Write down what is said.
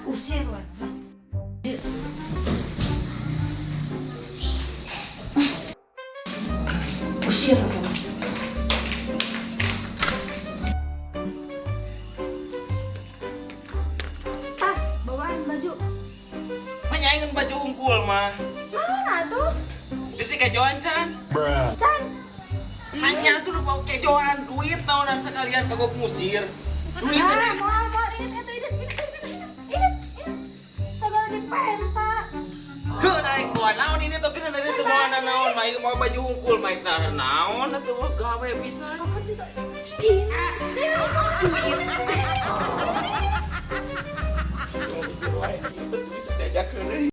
Usir we. Usir we. Tah, bawaan baju. Menyaingan baju unggul mah. Mana tuh? Geus dikejoan can. Can. Hanya tuh lu bau kejoan duit tahunan sekalian kagok ngusir. Duit Ah, sih. moal moal ini itu ini ini ini ini. Segala dipenta. Heuh daek bawa naon ini tuh kena dari teu bawa naon mah ieu mau baju unggul mah tah naon atuh mah gawe pisan. Ini. Duit. Bisa diajakeun euy.